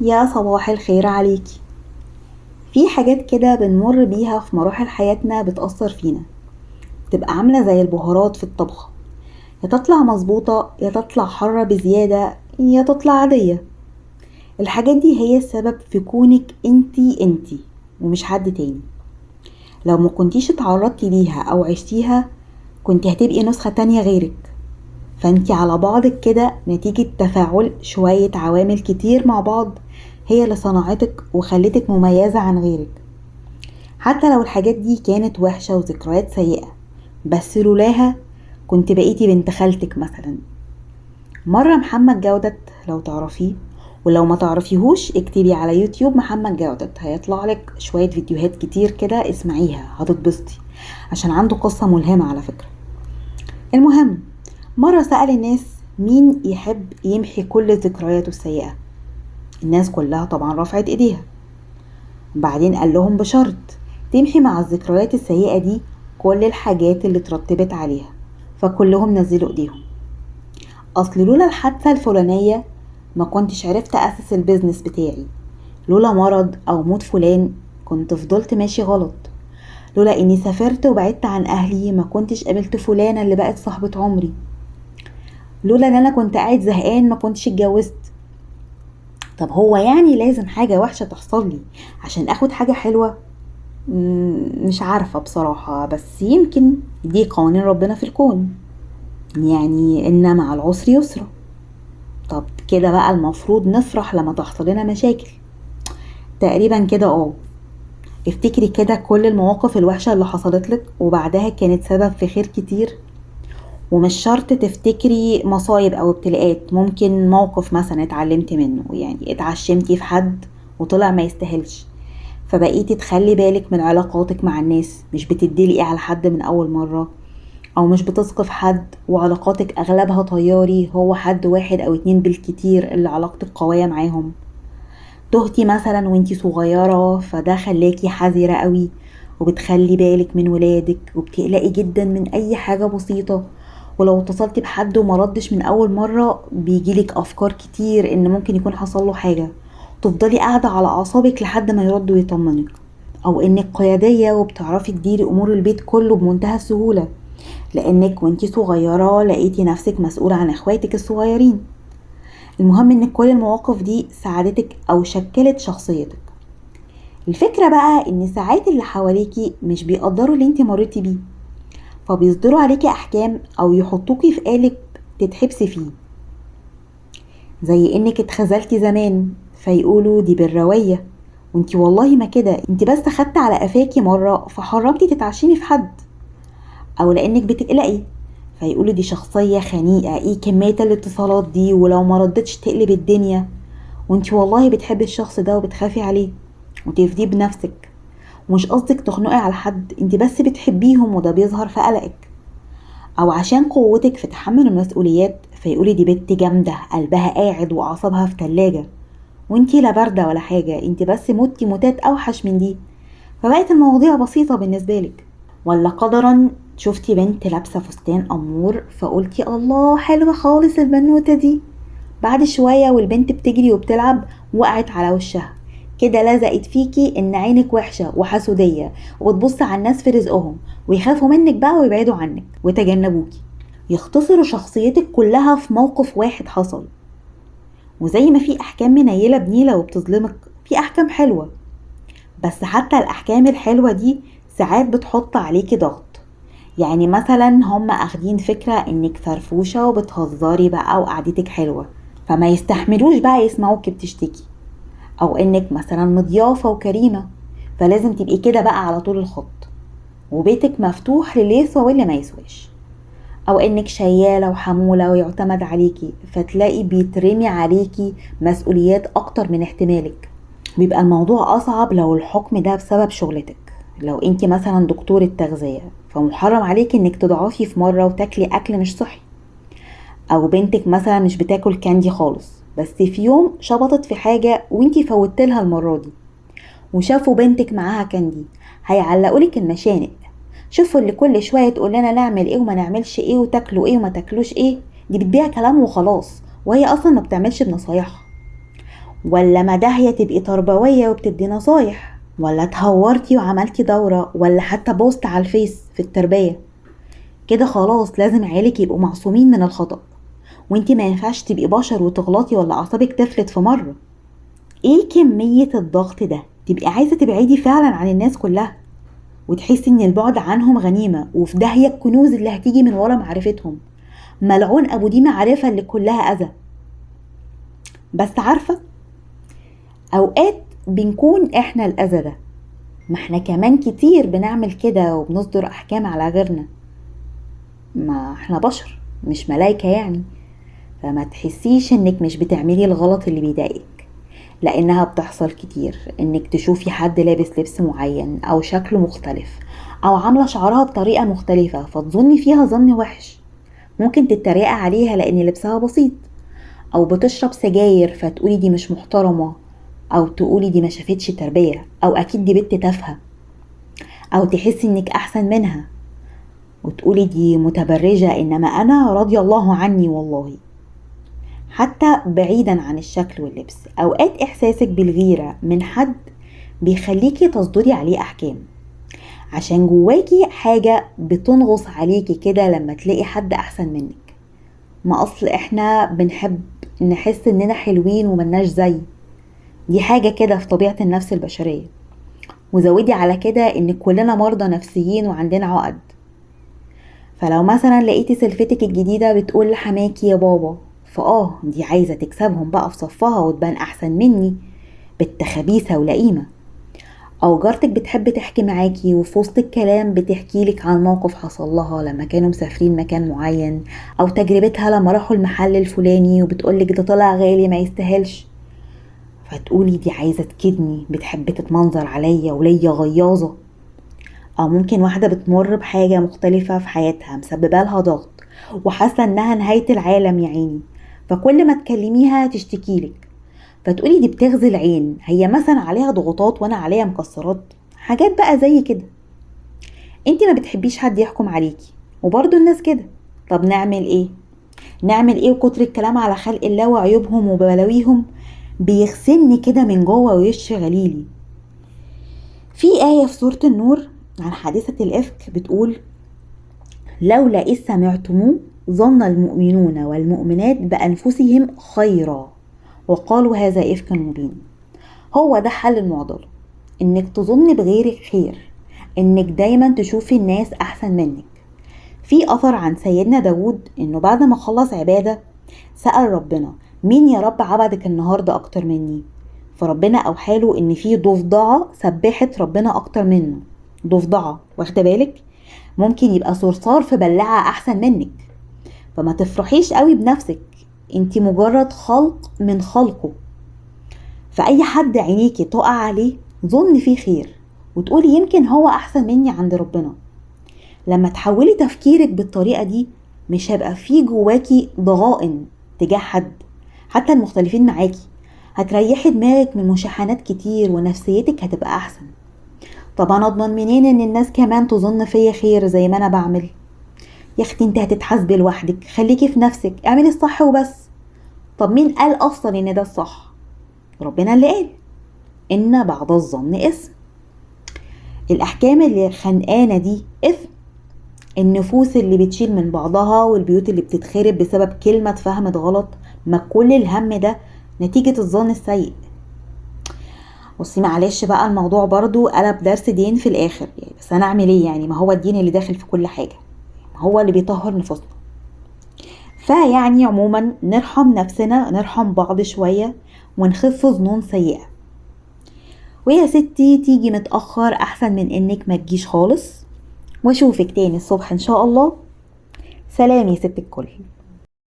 يا صباح الخير عليكي. في حاجات كده بنمر بيها في مراحل حياتنا بتأثر فينا، تبقى عاملة زي البهارات في الطبخة، يا تطلع مظبوطة يا تطلع حارة بزيادة يا تطلع عادية. الحاجات دي هي السبب في كونك انتي انتي ومش حد تاني. لو ما كنتيش اتعرضتي ليها او عشتيها كنتي هتبقي نسخة تانية غيرك. فانتي على بعضك كده نتيجة تفاعل شوية عوامل كتير مع بعض هي اللي صنعتك وخلتك مميزة عن غيرك. حتى لو الحاجات دي كانت وحشة وذكريات سيئة، بس لولاها كنت بقيتي بنت خالتك مثلا. مرة محمد جودت لو تعرفيه، ولو ما تعرفيهوش اكتبي على يوتيوب محمد جودت هيطلع لك شوية فيديوهات كتير كده، اسمعيها هتتبسطي عشان عنده قصة ملهمة على فكرة. المهم مرة سأل الناس مين يحب يمحي كل ذكرياته السيئة؟ الناس كلها طبعا رفعت ايديها. بعدين قال لهم بشرط تمحي مع الذكريات السيئة دي كل الحاجات اللي اترتبت عليها، فكلهم نزلوا ايديهم. اصل لولا الحادثة الفلانية ما كنتش عرفت اسس ال business بتاعي، لولا مرض او موت فلان كنت فضلت ماشي غلط، لولا اني سافرت وبعدت عن اهلي ما كنتش قابلت فلانة اللي بقت صاحبة عمري، لولا ان انا كنت قاعد زهقان ما كنتش اتجوزت. طب هو يعني لازم حاجة وحشة تحصل لي عشان اخد حاجة حلوة؟ مش عارفة بصراحة، بس يمكن دي قوانين ربنا في الكون، يعني إن مع العسر يسرا. طب كده بقى المفروض نفرح لما تحصل لنا مشاكل تقريبا كده. افتكري كده كل المواقف الوحشة اللي حصلت لك وبعدها كانت سبب في خير كتير. ومش شرط تفتكري مصايب او ابتلاءات، ممكن موقف مثلا اتعلمتي منه، يعني اتعشمتي في حد وطلع ما يستاهلش، فبقيتي تخلي بالك من علاقاتك مع الناس، مش بتدلقي على حد من اول مرة، او مش بتثقي في حد وعلاقاتك اغلبها طياري، هو حد واحد او اتنين بالكتير اللي علاقتك قوية معاهم. تهتي مثلا وانتي صغيرة فده خلاكي حذرة قوي وبتخلي بالك من ولادك وبتقلقي جدا من اي حاجة بسيطة، ولو اتصلتي بحد وما ردش من اول مرة بيجيلك افكار كتير ان ممكن يكون حصل له حاجة، تفضلي قاعدة على اعصابك لحد ما يرد ويطمنك. او انك قيادية وبتعرفي تديري امور البيت كله بمنتهى السهولة لانك وانتي صغيرة لقيتي نفسك مسؤولة عن اخواتك الصغيرين. المهم ان كل المواقف دي ساعدتك او شكلت شخصيتك. الفكرة بقى ان ساعات اللي حواليكي مش بيقدروا اللي انتي مريتي بيه، فبيصدروا عليكي احكام او يحطوكي في قالب تتحبسي فيه، زي انك اتخذلتي زمان فيقولوا دي بالروية وانتي والله ما كده، انتي بس خدت على قفاكي مرة فحرمتي تتعشمي في حد، او لانك بتقلقي فيقولوا دي شخصية خنيقة، ايه كمية الاتصالات دي ولو ما ردتش تقلب الدنيا، وانتي والله بتحبي الشخص ده وبتخافي عليه وتفديه بنفسك، ومش قصدك تخنقي على حد، انتي بس بتحبيهم وده بيظهر في قلقك. او عشان قوتك في تحمل المسؤوليات فيقولي دي بنت جامدة قلبها قاعد واعصابها في تلاجة، وانتي لا باردة ولا حاجة، انتي بس متي موتات اوحش من دي، فبقت المواضيع بسيطة بالنسبة لك. ولا قدرا شفتي بنت لابسة فستان أمور فقلتي الله حلوة خالص البنوتة دي، بعد شوية والبنت بتجري وبتلعب وقعت على وشها كده، لزقت فيكي ان عينك وحشة وحسودية وبتبص على الناس في رزقهم ويخافوا منك بقى ويبعدوا عنك ويتجنبوكي، يختصروا شخصيتك كلها في موقف واحد حصل. وزي ما في احكام منيلة بنيلة وبتظلمك، في احكام حلوة، بس حتى الاحكام الحلوة دي ساعات بتحط عليكي ضغط. يعني مثلا هم اخدين فكرة انك فرفوشة وبتهزري بقى وقعدتك حلوة، فما يستحملوش بقى يسمعوك بتشتكي، او انك مثلا مضيافة وكريمة فلازم تبقي كده بقى على طول الخط وبيتك مفتوح للي يسوى واللي ما يسواش، او انك شيالة وحمولة ويعتمد عليكي فتلاقي بيترمي عليكي مسؤوليات اكتر من احتمالك. بيبقى الموضوع اصعب لو الحكم ده بسبب شغلتك، لو انت مثلا دكتورة تغذية فمحرم عليك انك تضعفي في مرة وتاكلي اكل مش صحي، او بنتك مثلا مش بتاكل كاندي خالص بس في يوم شبطت في حاجة وانتي فوتلها المرة دي وشافوا بنتك معاها كاندي، هيعلقولك المشانق. شوفوا اللي كل شوية تقول لنا نعمل ايه وما نعملش ايه وتاكلوا ايه وما تاكلوش ايه، دي بتبيع كلام وخلاص وهي اصلا ما بتعملش بنصايحها. ولا ما داهية تبقي تربوية وبتدي نصايح، ولا اتهورتي وعملتي دورة، ولا حتى post على الفيس في التربية. كده خلاص لازم عيالك يبقوا معصومين من الخطأ، وانتي ما ينفعش تبقي بشر وتغلطي ولا اعصابك تفلت في مرة. ايه كمية الضغط ده؟ تبقي عايزة تبعدي فعلا عن الناس كلها، وتحسي ان البعد عنهم غنيمة، وفي داهية الكنوز اللي هتيجي من ورا معرفتهم. ملعون ابو دي معرفة اللي كلها اذى. بس عارفة اوقات بنكون احنا الاذى ده، ما احنا كمان كتير بنعمل كده وبنصدر احكام على غيرنا، ما احنا بشر مش ملايكة يعني. فما تحسيش انك مش بتعملي الغلط اللي بيضايقك، لانها بتحصل كتير انك تشوفي حد لابس لبس معين او شكله مختلف او عاملة شعرها بطريقة مختلفة فتظني فيها ظن وحش، ممكن تتريق عليها لان لبسها بسيط، او بتشرب سجاير فتقولي دي مش محترمة، او تقولي دي ما شافتش تربية، او اكيد دي بنت تافهة، او تحسي انك احسن منها وتقولي دي متبرجة انما انا رضي الله عني والله. حتى بعيدا عن الشكل واللبس، اوقات احساسك بالغيرة من حد بيخليكي تصدري عليه احكام، عشان جواكي حاجة بتنغص عليكي كده لما تلاقي حد احسن منك. ما اصل احنا بنحب نحس اننا حلوين وملناش زي، دي حاجة كده في طبيعة النفس البشرية. وزودي على كده ان كلنا مرضى نفسيين وعندنا عقد. فلو مثلا لقيتي سلفتك الجديدة بتقول لحماكي يا بابا، فآه دي عايزة تكسبهم بقى في صفها وتبان أحسن مني، بنت خبيثة ولئيمة. أو جارتك بتحب تحكي معاكي وفي وسط الكلام بتحكي لك عن موقف حصل لها لما كانوا مسافرين مكان معين، أو تجربتها لما راحوا المحل الفلاني وبتقولك ده طلع غالي ما يستاهلش، فتقولي دي عايزة تكدني، بتحب تتمنظر عليا وليا غياظة. أو ممكن واحدة بتمر بحاجة مختلفة في حياتها مسببة لها ضغط وحاسة إنها نهاية العالم يا عيني، فكل ما تكلميها تشتكيلك، فتقولي دي بتغزي العين، هي مثلا عليها ضغوطات وانا عليها مكسرات، حاجات بقى زي كده. انتي ما بتحبيش حد يحكم عليكي، وبرضو الناس كده. طب نعمل ايه؟ نعمل ايه وكتر الكلام على خلق الله وعيوبهم وبلاويهم بيغسلني كده من جوه ويشفي غليلي. في آية في سورة النور عن حادثة الإفك بتقول: لولا إذ سمعتموه ظن المؤمنون والمؤمنات بأنفسهم خيرا وقالوا هذا إفك مبين. هو ده حل المعضلة، إنك تظن بغيرك خير، إنك دايما تشوفي الناس أحسن منك. في أثر عن سيدنا داود إنه بعد ما خلص عبادة سأل ربنا: مين يا رب عبدك النهاردة أكتر مني؟ فربنا أوحاله إن في ضفدعة سبحت ربنا أكتر منه. ضفدعة، واخده بالك؟ ممكن يبقى صرصار في بلاعة أحسن منك. فما تفرحيش قوي بنفسك، انتي مجرد خلق من خلقه. فأي حد عينيكي تقع عليه ظن فيه خير وتقولي يمكن هو أحسن مني عند ربنا. لما تحولي تفكيرك بالطريقة دي مش هيبقى فيه جواكي ضغائن تجاه حد، حتى المختلفين معاكي. هتريحي دماغك من مشاحنات كتير ونفسيتك هتبقى أحسن. طب أنا أضمن منين إن الناس كمان تظن فيا خير زي ما أنا بعمل؟ يا اختي انت هتتحاسبي لوحدك، خليكي في نفسك، اعملي الصح وبس. طب مين قال اصلا ان ده الصح؟ ربنا اللي قال ان بعض الظن اثم. الاحكام اللي خانقانه دي اثم، النفوس اللي بتشيل من بعضها والبيوت اللي بتتخرب بسبب كلمه اتفهمت غلط، ما كل الهم ده نتيجه الظن السيء. بصي معلش بقى الموضوع برضو قلب درس دين في الاخر يعني، بس انا اعمل ايه يعني؟ ما هو الدين اللي داخل في كل حاجه، هو اللي بيطهر نفوسنا. فيعني عموما نرحم نفسنا، نرحم بعض شوية، ونخف ظنون سيئة. ويا ستي تيجي متأخر أحسن من إنك ما تجيش خالص. واشوفك تاني الصبح إن شاء الله. سلام يا ست الكل.